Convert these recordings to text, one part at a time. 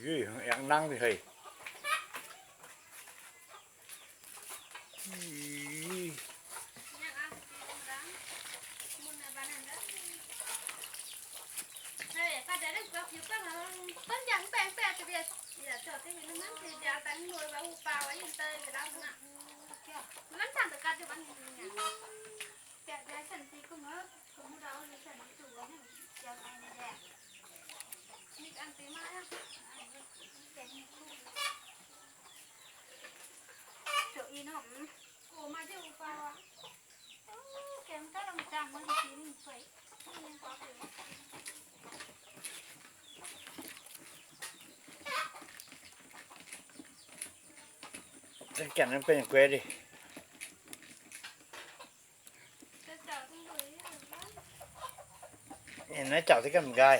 ເອີຍ ແອງນັ່ງຕິເຮີ້ຍ. ຈັກແກ່ນມັນເປັນຫຍັງແກເດ. ເຫັນນາຍເຈົ້າທີ່ກັນກາຍ.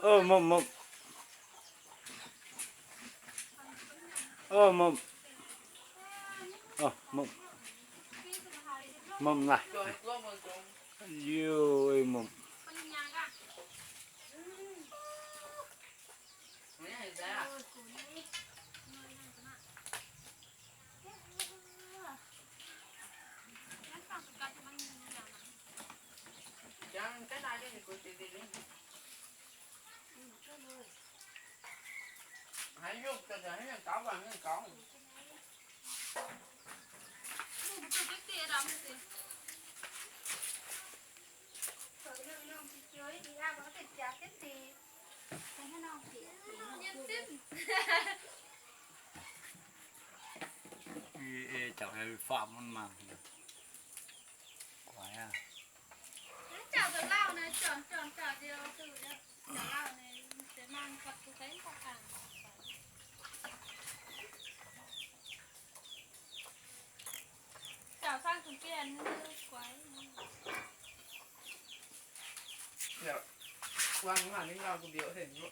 ເອີ ໝົກ ໝົກ. ໂອ້ ໝົກ ໂອ້ ໝົກ ໝົກນະ ຢູ່ ເອີ ໝົກ. ເອີ ເຈົ້າໃຫ້ຟ້າມັນມາ ກວາຍອະ. ເຈົ້າຕົວເຫຼົ່ານະ ຈອນ ຈອນເຈົ້າດຽວ ເຈົ້າເຫຼົ່ານະ ແຕ່ມັນພັດໄປ ເຈົ້າສ້າງຕົນແກ່ນ ກວາຍ ເຈົ້າ ວາງມານີ້ລາວຜູ້ດຽວເຫັນຢູ່.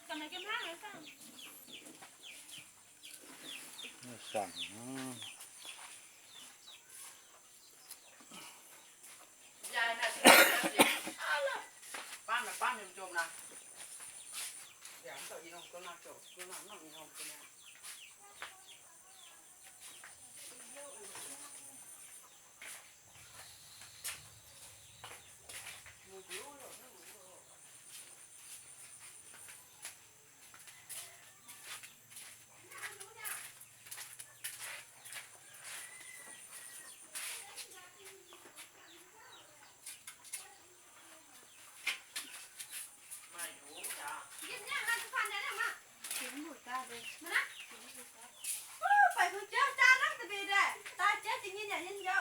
ກຳລັງເກັບລ້າງແລ້ວ ສັ່ງ ສັ່ງ ປ້ານະ ປ້ານ ຈົບນະ ດຽວເຈົ້າອີນ້ອງຕົວໜ້າ ເຈົ້າ ຕົວໜ້ານ້ອງອີນ້ອງຕົວໜ້າ. ໄປພຸ້ນເຈີຈານນຳຕະບີແດ່ ຕາເຈັບຈິງຍິນຢ່າຍິນເຢີ.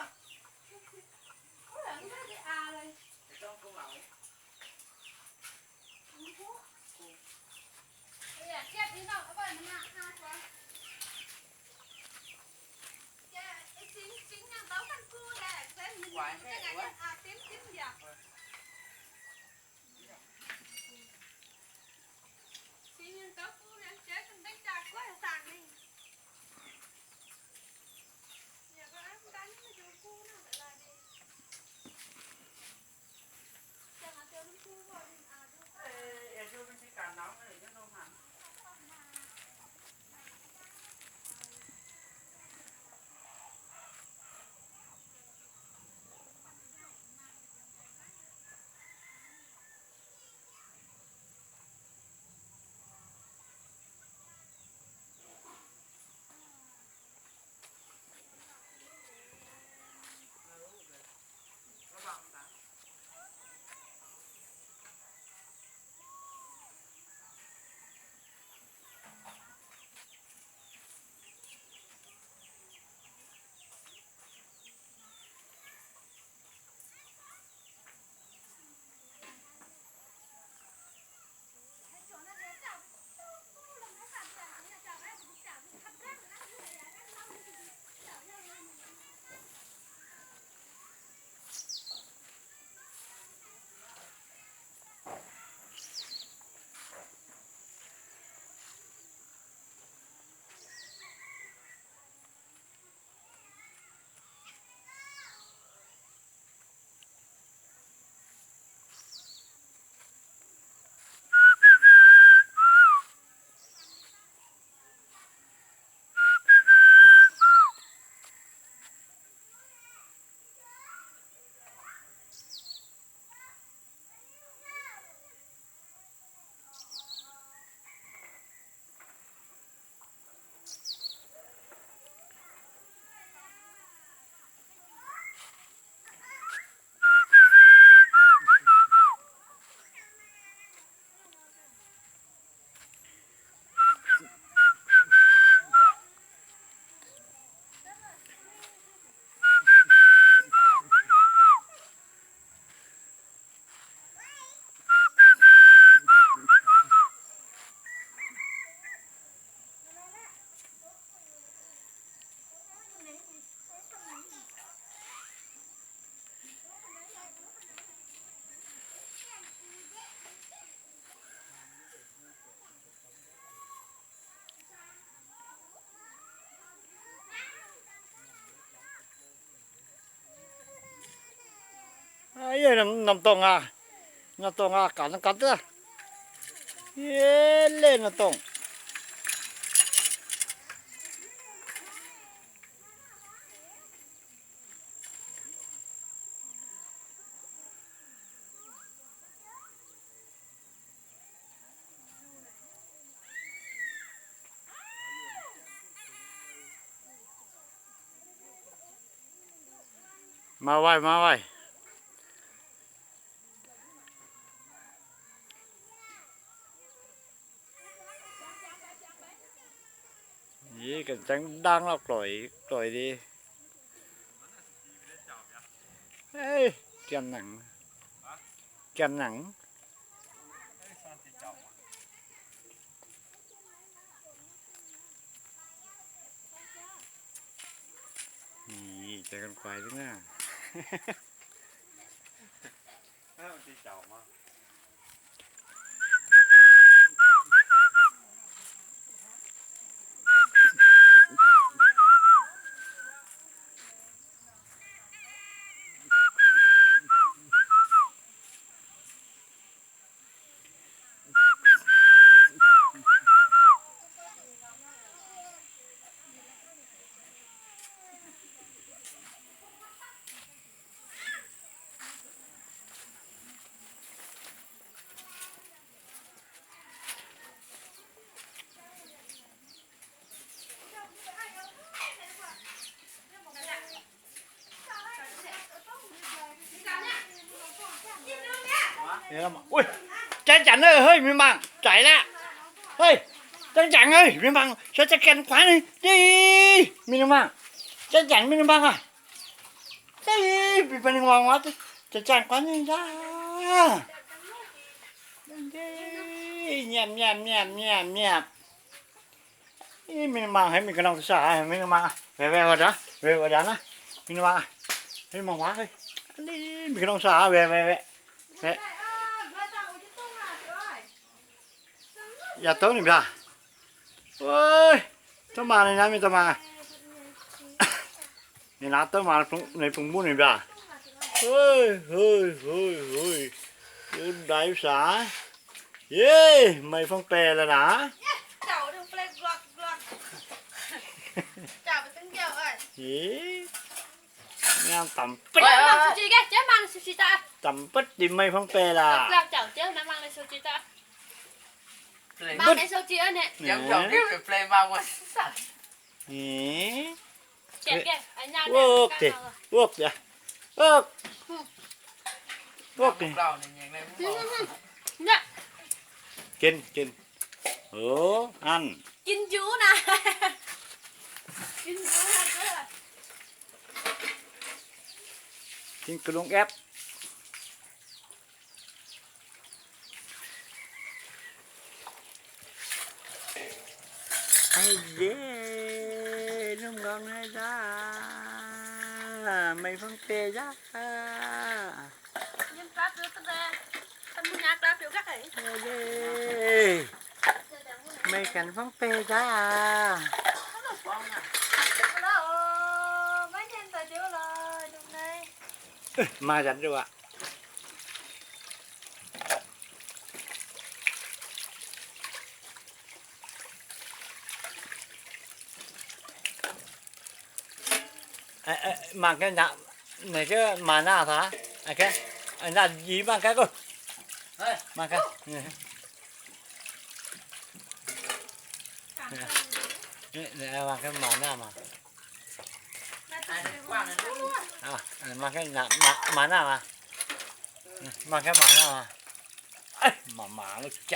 ນ້ຳ ນ້ຳຕົງອາ ນ້ຳຕົງອາ ກັນ ກັນເດີ້ ເອີ ເລ່ນນ້ຳຕົງ. ມາໄວ ມາໄວ. ນີ້ກໍຈັ່ງດັງລະ ກ່ອຍ ກ່ອຍດີ. ເອີຍ ກຽມຫຍັງ ກຽມຫຍັງ. ນີ້ ໃຈກັນຄວາຍເດ້ນະ. ໂອ້ຍ ໃຈຈັນເອີຍ ເຮີ້ຍ ມີໝາກ ໃຈລະ ເຮີ້ຍ ຈັນຈັນເອີຍ ມີໝາກ ສະຕະແກນຂວານີ້ ດີ ມີໝາກ ຈັນຈັນ ມີໝາກອະ ດີ ມີປານຫວາງວ່າ ຈັນຈັນຂວານີ້ ດາ ດີ ແຍບ ແຍບ ແຍບ ແຍບ ແຍບ. ອີ ມີມາໃຫ້ມີກະນ້ອງສາ ໃຫ້ມີມາ ແວະ ແວະ ວ່າດາ ແວະ ວ່າດານະ ມີມາ ໃຫ້ມາວ່າ ເຮີ້ຍ ອັນນີ້ມີກະນ້ອງສາ ແວະ ແວະ ແວະ ແວະ ຢ່າໂຕນີ້ບາ ໂອ້ຍ ໂຕມານີ້ນະ ມີໂຕມາ ນີ້ນະ ໂຕມາໃນປຸງບຸນນີ້ບາ ເຮີ້ຍ ເຮີ້ຍ ເຮີ້ຍ ເຮີ້ຍ ຢູ່ໃດສາ. ເຢ້ ໄມ້ຟັງແປລະນະ ເຈົ້າເຖິງເປລັກກອກກອກ ເຈົ້າໄປຕັ້ງດຽວເອີຍ ເອີ ງາມຕຳ ເຈົ້າມັງຊູຊິເກ ເຈົ້າມັງຊູຊິຕາ ຕຳປຶດດິນໄມ້ຟັງແປລະ ເຈົ້າ ເຈົ້າ ເຈົ້າ ເຈົ້ານະມັງເລີຍຊູຊິຕາ ມັງເລີຍຊູຊິເອີຍ ຍັງດອກດຽວເປລັກມາວ່າຊັ້ນ ເອີ ເຈັບແກ ອັນຍາວ ໂອເຄ ໂອເຄ ໂອເຄ ໂອເຄ ເນຍ ກິນ ກິນ ໂອ້ ອັນ ກິນຢູ່ນະ ກິນຢູ່ນະເດີ ກິນກະດຸງແອບ. ໄອ້ເດ້ ໜຸ່ມງອງໃຫ້ຈ້າ ໄມ້ຟັງເປຈ້າ ຍັງກັບຢູ່ຕະແລ ຄັນບໍ່ຍາກກັບຢູ່ກະໄດ້ ໄອ້ເດ້ ໄມ້ກັນຟັງເປຈ້າ ມາຈັດຢູ່ວະ. ເອີ ເອີ ມາແກນະ ນີ້ຄືມາໜ້າຊະ ໂອເຄ ອັນນັ້ນຢີມາແກກໍ ມາແກ ນີ້ ນີ້ ນີ້ ມາແກມາໜ້າມາ. ອ່າ ມາແຄ່ໜ້າ ມາ ມາໜ້າມາ ມາແຄ່ມາໜ້າມາ ເອີຍ ມາ ມາແລ້ວໃຈ